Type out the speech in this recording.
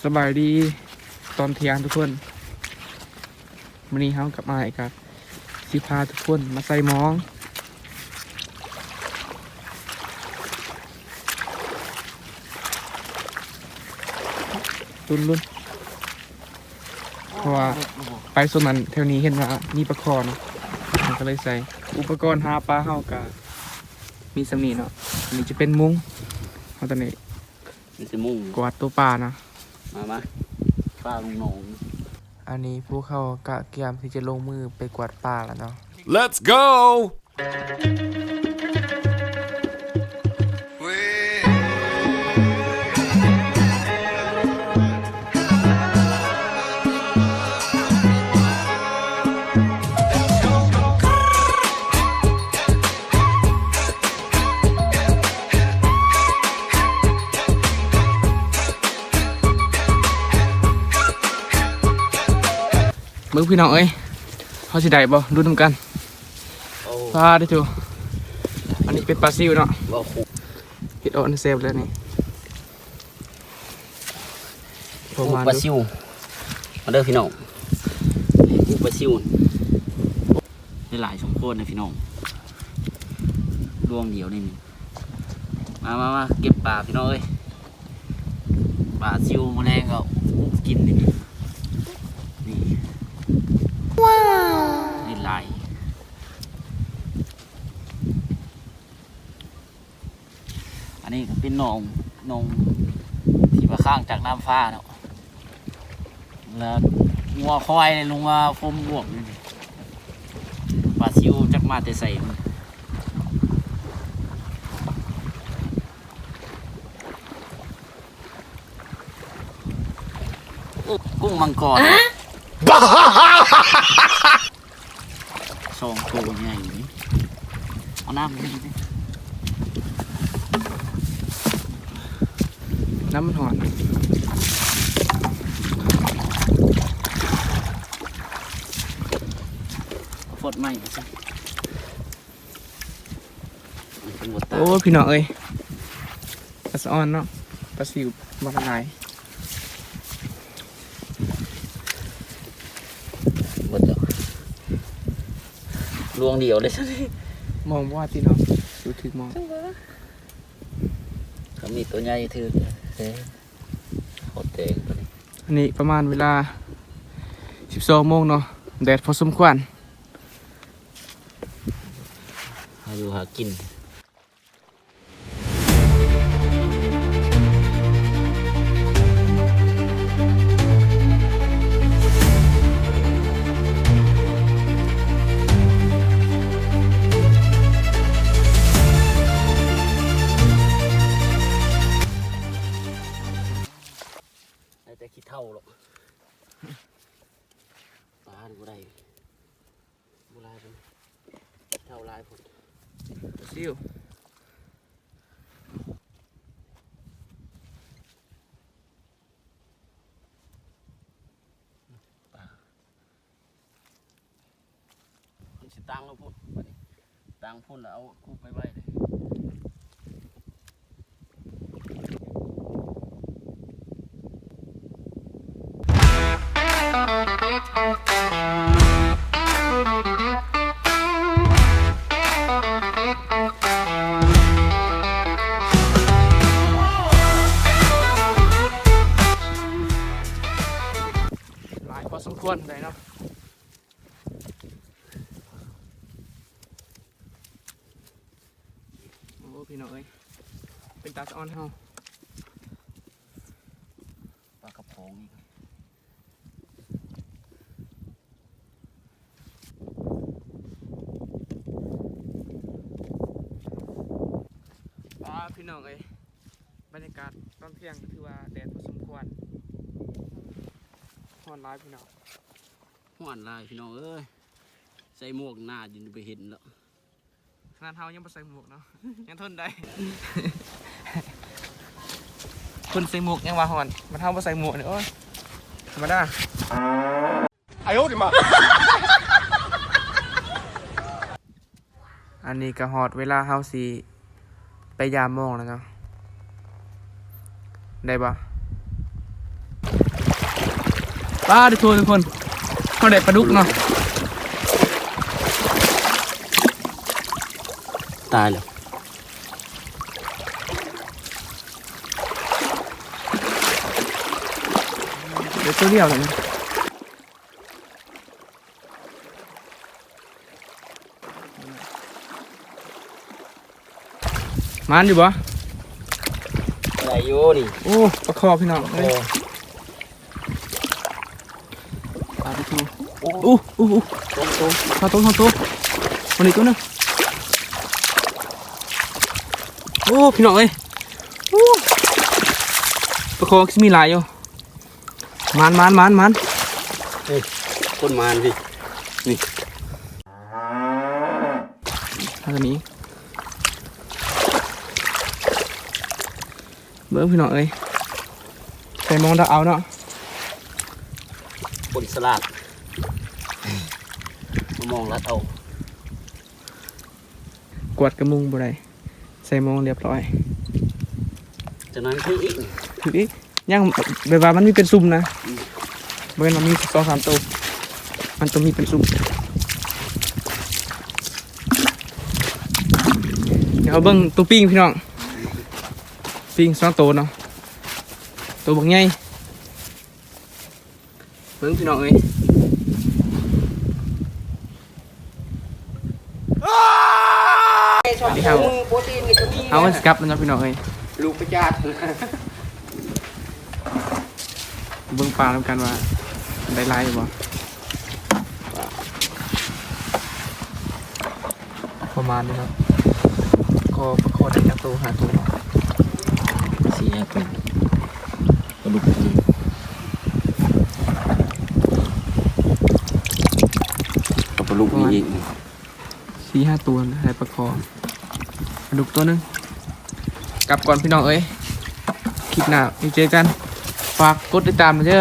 ສະບາຍດີຕອນທ່ຽງທຸກຄົນ. ມື້ນີ້ເຮົາກັບອ້າຍກະຊິພາທຸກຄົນມາໃສ່ມອງ ລຸ້ນໆ ເພາະວ່າໄປໂຊນນັ້ນ ແຖວນີ້ເຫັນວ່າມີປາຄໍ່ເນາະ ເຮົາກະເລີຍໃສ່. ອຸປະກອນຫາປາເຮົາກະມີສ່ຳນີ້ເນາະ. ອັນນີ້ຈະເປັນມຸງ ເຮົາຕອນນີ້ ມີແຕ່ມຸງ ກວາດໂຕປານະ. ມາ ມາ ປາລົງໜອງ. ອັນນີ້ພວກເຮົາກະກຽມທີ່ຈະລົງມືໄປກວາດປາແລ້ວເນາະ. Let's go! ເບິ່ງພີ່ນ້ອງເອີຍ ເຮົາຊິໄດ້ບໍ່ ລຸ້ນນຳກັນ. ໂອ້ ປາດເດີໂທ້ ອັນນີ້ເປັນປາຊິວເນາະ. ເຮັດອອກອັນແຊບແລ້ວນີ້. ປາຊິວ ມາເດີພີ່ນ້ອງ ນີ້ຄືປາຊິວ ໄດ້ຫຼາຍສົມຄວນເດ້ພີ່ນ້ອງ ດວງດຽວນີ້. ມາ ມາ ມາເກັບປາພີ່ນ້ອງເອີຍ ປາຊິວ ມື້ແລງກະອຸບກິນນີ້ ນີ້ ວ້າວ ໄດ້ຫຼາຍ. ອັນນີ້ກະເປັນໜອງ ໜອງທີ່ວ່າຄ້າງຈາກນ້ຳຟ້າເນາະ ແລ້ວງົວຄວາຍລົງມາຟົມບວກນີ້. ປາຊິວຈັກມາແຕ່ໃສ. ໂອ້ ກຸ້ງມັງກອນ ສອງໂຕໃຫຍ່ນີ້ ເອົານ້ຳໃຫ້ ນ້ຳມັນຮ້ອນ. ຟົດໃໝ່ ໂອ້ ພີ່ນ້ອງເອີຍ ປາສະອອນເນາະ ປາຊິວບັກຫຼາຍ. ເບິດແລ້ວ ລວງດຽວເລີຍຊັ້ນ. ມອງບໍ່ວ່າຕິເນາະ ຢູ່ຖືກມອງ ຄັນມີໂຕໃຫຍ່ຖືກເດ້ ເອົາແຕງໂຕນີ້. ອັນນີ້ປະມານເວລາສິບສອງໂມງເນາະ ແດດພໍສົມຄວນ. ຫາຢູ່ຫາກິນ ໄດ້ແຕ່ຂີ້ເຖົ້າດອກ ປານີ້ບໍ່ໄດ້. ບໍ່ຫຼາຍປານໃດ ເທົ່າຫຼາຍພຸ້ນ ຊິວ ປາ ມັນຊິຕັ້ງລະພຸ້ນ ບາດນີ້ຕັ້ງພຸ້ນລະເອົາຄຸບໄປໄວ້ເລີຍ. ຫຼາຍພໍສົມຄວນໄດ໋ເນາະ. ໂອ້ ພີ່ນ້ອງເອີຍ ເປັນຕາສະອອນເຮົາ ປາກະພອງອີກ ປາ ພີ່ນ້ອງເອີຍ ບັນຍາກາດຕອນທ່ຽງກະຖືວ່າແດດພໍສົມຄວນ ຮ້ອນຫຼາຍພີ່ນ້ອງ ຮ້ອນຫຼາຍພີ່ນ້ອງເອີຍ ໃສ່ໝວກໜ້າຈົນໄປເຫັນແລ້ວ. ຂະໜາດເຮົາຍັງບໍ່ໃສ່ໝວກເນາະ ຍັງທົນໄດ້ ຄົນໃສ່ໝວກຍັງວ່າຮ້ອນ ບັດເຮົາບໍ່ໃສ່ໝວກນີ້ ໂອ້ຍ ທຳມະດາ. ອັນນີ້ກະຮອດເວລາເຮົາຊິ ໄປຢາມມອງແລ້ວເນາະ ໄດ້ບໍ່? ປາດໂທ້ທຸກຄົນ ເຮົາໄດ້ປາດຸກເນາະ ຕາຍແລ້ວ ເຫຼືອໂຕດຽວແລ້ວນີ້. ໝານຢູ່ບໍ່? ໄດ້ຢູ່ນີ້ ໂອ້ ປາຄໍ່ພີ່ນ້ອງເອີຍ ປາດໂທ້ ໂອ້ ໂອ້ ໂອ້ ໂອ້ ສອງໂຕ ສອງໂຕ ສອງໂຕ ມັນອີກໂຕໜຶ່ງ ໂອ້ ພີ່ນ້ອງເອີຍ ໂອ້ ປາຄໍ່ຄືຊິມີຫຼາຍຢູ່. ມານ ມານ ມານ ມານ ນີ້ ຄົນມານພີ່ ນີ້ ເຮົາກະມີ ເບິ່ງພີ່ນ້ອງເອີຍ ໃສ່ມອງດັກເອົາເນາະ ຄົນສະຫຼາດ ມາມອງລັດເອົາ. ກວາດກະມຸງບໍ່ໄດ້ ໃສ່ມອງລຽບຮ້ອຍ ຈະນັ້ນຄືອີກ ຄືອີກ ຍັງແບບວ່າມັນມີເປັນຊຸ່ມນະ ອືມ ບໍ່ແມ່ນວ່າມີສອງສາມໂຕ ມັນຕ້ອງມີເປັນຊຸ່ມ ດຽວເຮົາເບິ່ງໂຕປີ້ງພີ່ນ້ອງ ປີ້ງສອງໂຕເນາະ ໂຕບັກໃຫຍ່. ເບິ່ງພີ່ນ້ອງເອີຍ ເຮົາ ເຮົາຊິກັບແລ້ວເນາະພີ່ນ້ອງເອີຍ ລູກກະຈາດ ເບິ່ງປານຳກັນວ່າໄດ້ຫຼາຍບໍ່. ປະມານນີ້ເນາະ ກໍປາຄໍ່ໄດ້ຈັກໂຕ ຫ້າໂຕ ສີ່ຫ້າໂຕ ປາດຸກອີກ ກໍປາດຸກມີອີກ ສີ່ຫ້າໂຕ ໄດ້ປາຄໍ່ ປາດຸກໂຕໜຶ່ງ. ກັບກ່ອນພີ່ນ້ອງເອີຍ ຄລິບໜ້າໄວ້ເຈີກັນ ຝາກກົດຕິດຕາມເດີ.